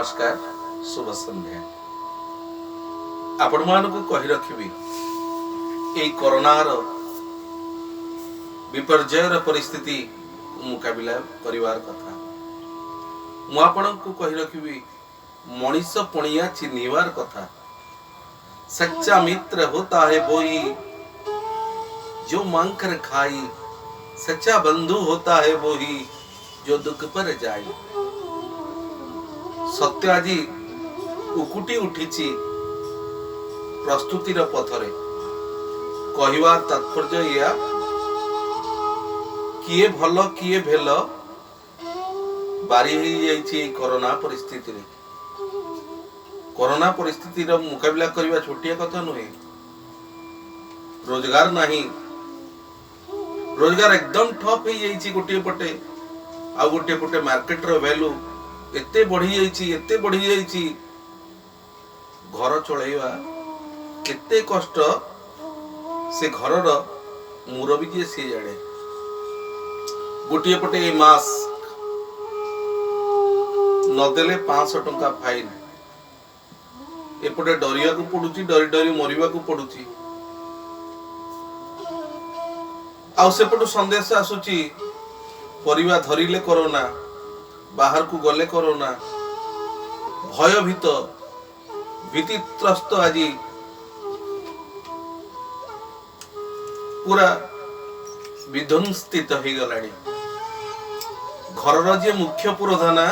ନମସ୍କାର, ଶୁଭ ସନ୍ଧ୍ୟା। ଆପଣମାନଙ୍କୁ କହି ରଖିବି, ଏଇ କରୋନାର ବିପର୍ଯ୍ୟୟର ପରିସ୍ଥିତି ମୁକାବିଲା କରିବାର କଥା ମୁଁ ଆପଣଙ୍କୁ କହି ରଖିବି, ମଣିଷ ପଣିଆ ଚିହ୍ନିବାର କଥା। सच्चा मित्र होता है वही जो मांग खाई, सच्चा बंधु होता है वही जो दुख पर जाई। ସତ୍ୟ ଆଜି ଉକୁଟି ଉଠିଛି ପ୍ରସ୍ତୁତିର ପଥରେ। କହିବାର ତାତ୍ପର୍ଯ୍ୟ ଏଇଆ, କିଏ ଭଲ କିଏ ଭେଲ ବାରି ହେଇଯାଇଛି ଏଇ କରୋନା ପରିସ୍ଥିତିରେ। କରୋନା ପରିସ୍ଥିତିର ମୁକାବିଲା କରିବା ଛୋଟିଆ କଥା ନୁହେଁ। ରୋଜଗାର ନାହିଁ, ରୋଜଗାର ଏକଦମ ଠପ୍ ହେଇଯାଇଛି ଗୋଟିଏ ପଟେ, ଆଉ ଗୋଟିଏ ପଟେ ମାର୍କେଟର ଭ୍ୟାଲୁ ଏତେ ବଢିଯାଇଛି, ଏତେ ବଢିଯାଇଛି, ଘର ଚଳେଇବା କେତେ କଷ୍ଟ ସେ ଘରର ମୁରବୀ ଯିଏ ସିଏ ଜାଣେ। ଗୋଟିଏ ପଟେ ଏଇ ମାସ୍କ ନଦେଲେ 500 ଟଙ୍କା ଫାଇନ, ଏପଟେ ଡରିବାକୁ ପଡୁଛି, ଡରି ଡରି ମରିବାକୁ ପଡୁଛି। ଆଉ ସେପଟୁ ସନ୍ଦେଶ ଆସୁଛି, ପରିବା ଧରିଲେ କରୋନା, ବାହାରକୁ ଗଲେ କରୋନା। ଭୟଭୀତ ଭୀତିତ୍ରସ୍ତ ଆଜି ପୁରା ବିଧ୍ୱଂସ୍ଥିତ ହେଇଗଲାଣି। ଘରର ଯିଏ ମୁଖ୍ୟ ପୁରୋଧାନା,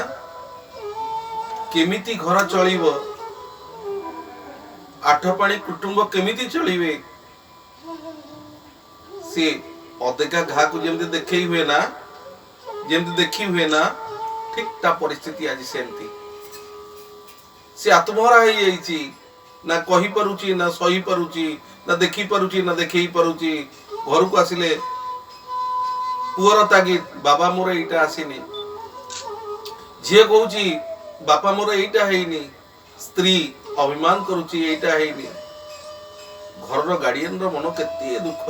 କେମିତି ଘର ଚଳିବ, ଆଠ ପାଣି କୁଟୁମ୍ବ କେମିତି ଚଳିବେ, ସିଏ ଅଦେଖା ଘାକୁ ଯେମିତି ଦେଖେଇ ହୁଏ ନା, ଯେମିତି ଦେଖି ହୁଏ ନା, ଠିକ ତା ପରିସ୍ଥିତି ଆଜି ସେମିତି। ସେ ଆତ୍ମହରା ହେଇଯାଇଛି, ନା କହିପାରୁଛି, ନା ସହି ପାରୁଛି, ନା ଦେଖି ପାରୁଛି, ନା ଦେଖେଇ ପାରୁଛି। ଘରକୁ ଆସିଲେ ପୁଅର ତାଗିଦ, ବାବା ମୋର ଏଇଟା ଆସିନି। ଝିଅ କହୁଛି, ବାପା ମୋର ଏଇଟା ହେଇନି। ସ୍ତ୍ରୀ ଅଭିମାନ କରୁଛି, ଏଇଟା ହେଇନି। ଘରର ଗାର୍ଡିଆନର ମନ କେତେ ଦୁଃଖ।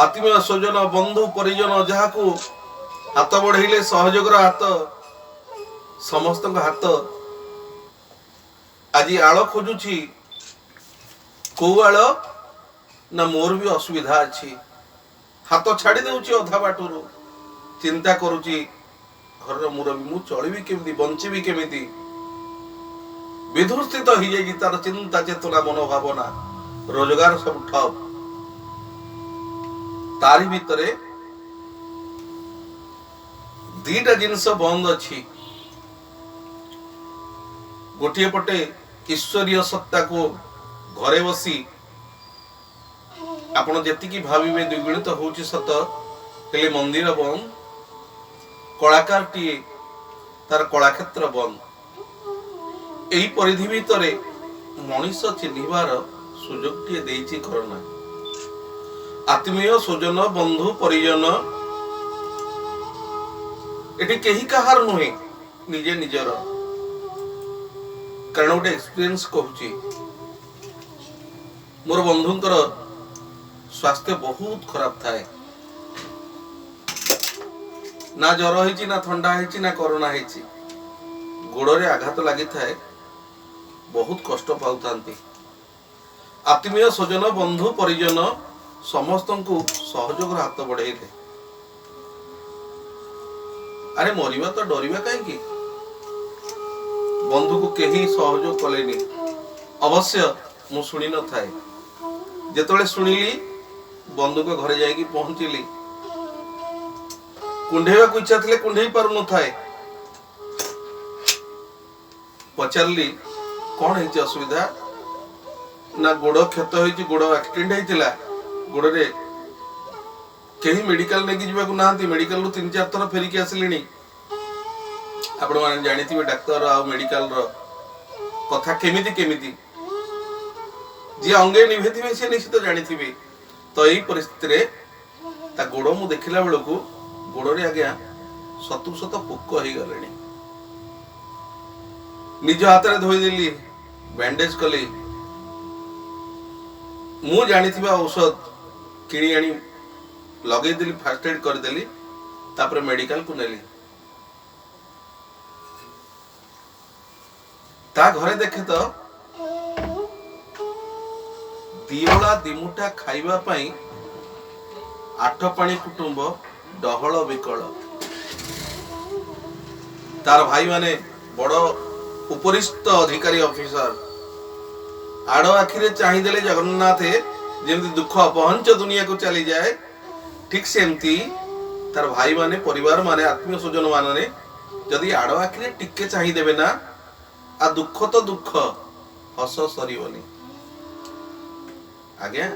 ଆତ୍ମୀୟ ସ୍ୱଜନ, ବନ୍ଧୁ ପରିଜନ, ଯାହାକୁ ହାତ ବଢେଇଲେ ସହଯୋଗର ହାତ, ସମସ୍ତଙ୍କ ହାତ ଆଜି ଆଳ ଖୋଜୁଛି। କୋଉ ଆଳ ନା ମୋର ବି ଅସୁବିଧା ଅଛି। ହାତ ଛାଡି ଦଉଛି ଅଧା ବାଟରୁ। ଚିନ୍ତା କରୁଛି ଘରର ମୁରବୀ, ମୁଁ ଚଳିବି କେମିତି, ବଞ୍ଚିବି କେମିତି? ବିଧ୍ୱସ୍ତିତ ହେଇଯାଇଛି ତାର ଚିନ୍ତା ଚେତନା, ମନୋଭାବନା। ରୋଜଗାର ସବୁ ଠପ୍। ତାରି ଭିତରେ ଦିଟା ଜିନିଷ ବନ୍ଦ ଅଛି। ଗୋଟିଏ ପଟେ ଈଶ୍ୱରୀୟ ସତ୍ତାକୁ ଘରେ ବସି ଆପଣ ଯେତିକି ଭାବିବେ ଦ୍ୱିଗୁଣିତ ହଉଛି ସତ, ହେଲେ ମନ୍ଦିର ବନ୍ଦ, କଳାକାରଟିଏ ତାର କଳାକ୍ଷେତ୍ର ବନ୍ଦ। ଏଇ ପରିଧି ଭିତରେ ମଣିଷ ଚିହ୍ନିବାର ସୁଯୋଗଟିଏ ଦେଇଛି କରୋନା। ଆତ୍ମୀୟ ସ୍ୱଜନ, ବନ୍ଧୁ ପରିଜନ ଏଠି କେହି କାହାର ନୁହେଁ, ନିଜେ ନିଜର। କାରଣ ଗୋଟେ ଏକ୍ସପିରିଏନ୍ସ କହୁଛି, ମୋର ବନ୍ଧୁଙ୍କର ସ୍ୱାସ୍ଥ୍ୟ ବହୁତ ଖରାପ ଥାଏ। ନା ଜ୍ୱର ହେଇଛି, ନା ଥଣ୍ଡା ହେଇଛି, ନା କରୋନା ହେଇଛି, ଗୋଡରେ ଆଘାତ ଲାଗିଥାଏ, ବହୁତ କଷ୍ଟ ପାଉଥାନ୍ତି। ଆତ୍ମୀୟ ସ୍ୱଜନ, ବନ୍ଧୁ ପରିଜନ ସମସ୍ତଙ୍କୁ ସହଯୋଗର ହାତ ବଢେଇଲେ। ଆରେ ମରିବା ତ ଡରିବା କାହିଁକି? ବନ୍ଧୁକୁ କେହି ସହଯୋଗ କଲେନି। ଅବଶ୍ୟ ମୁଁ ଶୁଣି ନଥାଏ। ଯେତେବେଳେ ଶୁଣିଲି, ବନ୍ଧୁଙ୍କ ଘରେ ଯାଇକି ପହଞ୍ଚିଲି। କୁଣ୍ଢେଇବାକୁ ଇଚ୍ଛା ଥିଲେ କୁଣ୍ଢେଇ ପାରୁନଥାଏ। ପଚାରିଲି, କଣ ହେଇଛି ଅସୁବିଧା? ନା ଗୋଡ କ୍ଷତ ହେଇଛି, ଗୋଡ ଆକ୍ସିଡେଣ୍ଟ ହେଇଥିଲା ଗୋଡରେ। କେହି ମେଡିକାଲ ନେଇକି ଯିବାକୁ ନାହାନ୍ତି, ମେଡିକାଲରୁ ତିନି ଚାରି ଥର ଫେରିକି ଆସିଲିଣି। ଆପଣମାନେ ଜାଣିଥିବେ ଡାକ୍ତର ଆଉ ମେଡିକାଲର କଥା କେମିତି କେମିତି, ଯିଏ ଅଙ୍ଗେ ନିଭେଇଥିବେ ସେ ନିଶ୍ଚିତ ଜାଣିଥିବେ। ତ ଏଇ ପରିସ୍ଥିତିରେ ତା ଗୋଡ ମୁଁ ଦେଖିଲା ବେଳକୁ ଗୋଡରେ ଆଜ୍ଞା ସତକୁ ସତ ପୋକ ହେଇଗଲେଣି। ନିଜ ହାତରେ ଧୋଇଦେଲି, ବ୍ୟାଣ୍ଡେଜ କଲି, ମୁଁ ଜାଣିଥିବା ଔଷଧ କିଣି ଆଣି ଲଗେଇଦେଲି, ଫାଷ୍ଟ ଏଡ୍ କରିଦେଲି, ତାପରେ ମେଡିକାଲକୁ ନେଲି। ତା ଘରେ ଦେଖେ ତ ଦିଓଳା ଦିମୁଠା ଖାଇବା ପାଇଁ ଆଠ ପାଣି କୁଟୁମ୍ବ ଡହଳ ବିକଳ। ତାର ଭାଇମାନେ ବଡ ଉପରିସ୍ଥ ଅଧିକାରୀ, ଅଫିସର। ଆଡ ଆଖିରେ ଚାହିଁଦେଲେ ଜଗନ୍ନାଥ ଯେମିତି ଦୁଃଖ ଅପହଞ୍ଚ ଦୁନିଆକୁ ଚାଲିଯାଏ, ଠିକ ସେମିତି ତାର ଭାଇମାନେ, ପରିବାର ମାନେ, ଆତ୍ମୀୟ ସ୍ୱଜନ ମାନେ ଯଦି ଆଡ ଆଖିରେ ଟିକେ ଚାହିଁଦେବେ ନା, ଆ ଦୁଃଖ ତ ଦୁଃଖ, ହସ ସରିବନି ଆଜ୍ଞା।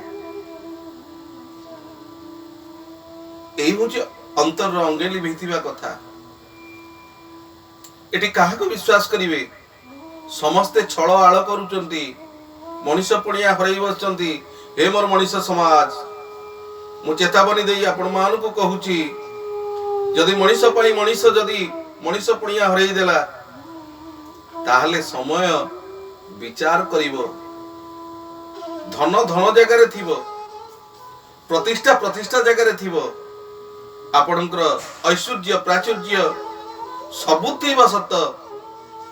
ଏଇ ହଉଛି ଅନ୍ତରର ଅଙ୍ଗେ ଲିଭେଇଥିବା କଥା। ଏଠି କାହାକୁ ବିଶ୍ୱାସ କରିବେ? ସମସ୍ତେ ଛଳ ଆଳ କରୁଛନ୍ତି, ମଣିଷ ପଣିଆ ହରେଇ ବସିଛନ୍ତି। ହେ ମୋର ମଣିଷ ସମାଜ, ମୁଁ ଚେତାବନୀ ଦେଇ ଆପଣମାନଙ୍କୁ କହୁଛି, ଯଦି ମଣିଷ ପାଇଁ ମଣିଷ ଯଦି ମଣିଷ ପଣିଆ ହରେଇ ଦେଲା, ତାହେଲେ ସମୟ ବିଚାର କରିବ। ଧନ ଧନ ଜାଗାରେ ଥିବ, ପ୍ରତିଷ୍ଠା ପ୍ରତିଷ୍ଠା ଜାଗାରେ ଥିବ, ଆପଣଙ୍କର ଐଶ୍ୱର୍ଯ୍ୟ ପ୍ରାଚୁର୍ଯ୍ୟ ସବୁ ଥିବ ସତ,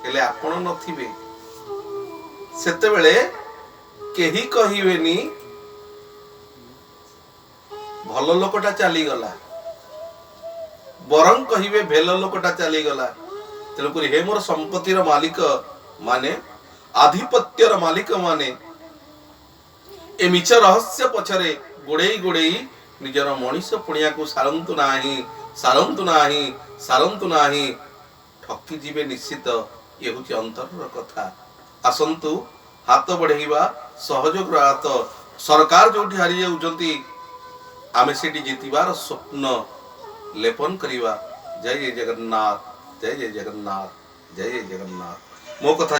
ହେଲେ ଆପଣ ନଥିବେ। ସେତେବେଳେ କେହି କହିବେନି ଭଲ ଲୋକଟା ଚାଲିଗଲା, ବରଂ କହିବେ ଭେଲ ଲୋକଟା ଚାଲିଗଲା। ତେଣୁକରି ହେ ମୋର ସମ୍ପତ୍ତିର ମାଲିକ ମାନେ, ଆଧିପତ୍ୟର ମାଲିକ ମାନେ, ଏ ମିଛ ରହସ୍ୟ ପଛରେ ଗୋଡେଇ ଗୋଡେଇ ନିଜର ମଣିଷ ପଣିଆକୁ ସାରନ୍ତୁ ନାହିଁ, ସାରନ୍ତୁ ନାହିଁ, ସାରନ୍ତୁ ନାହିଁ। ଠକି ଯିବେ ନିଶ୍ଚିତ। ଇଏ ହେଉଛି ଅନ୍ତରର କଥା। ଆସନ୍ତୁ ହାତ ବଢେଇବା, ସହଯୋଗର ହାତ। ସରକାର ଯୋଉଠି ହାରି ଯାଉଛନ୍ତି, ଆମେ ସେଠି ଜିତିବାର ସ୍ୱପ୍ନ ଲେପନ କରିବା। ଜୟ ଜୟ ଜଗନ୍ନାଥ, ଜୟ ଜୟ ଜଗନ୍ନାଥ, ଜୟ ଜୟ ଜଗନ୍ନାଥ। ମୋ କଥା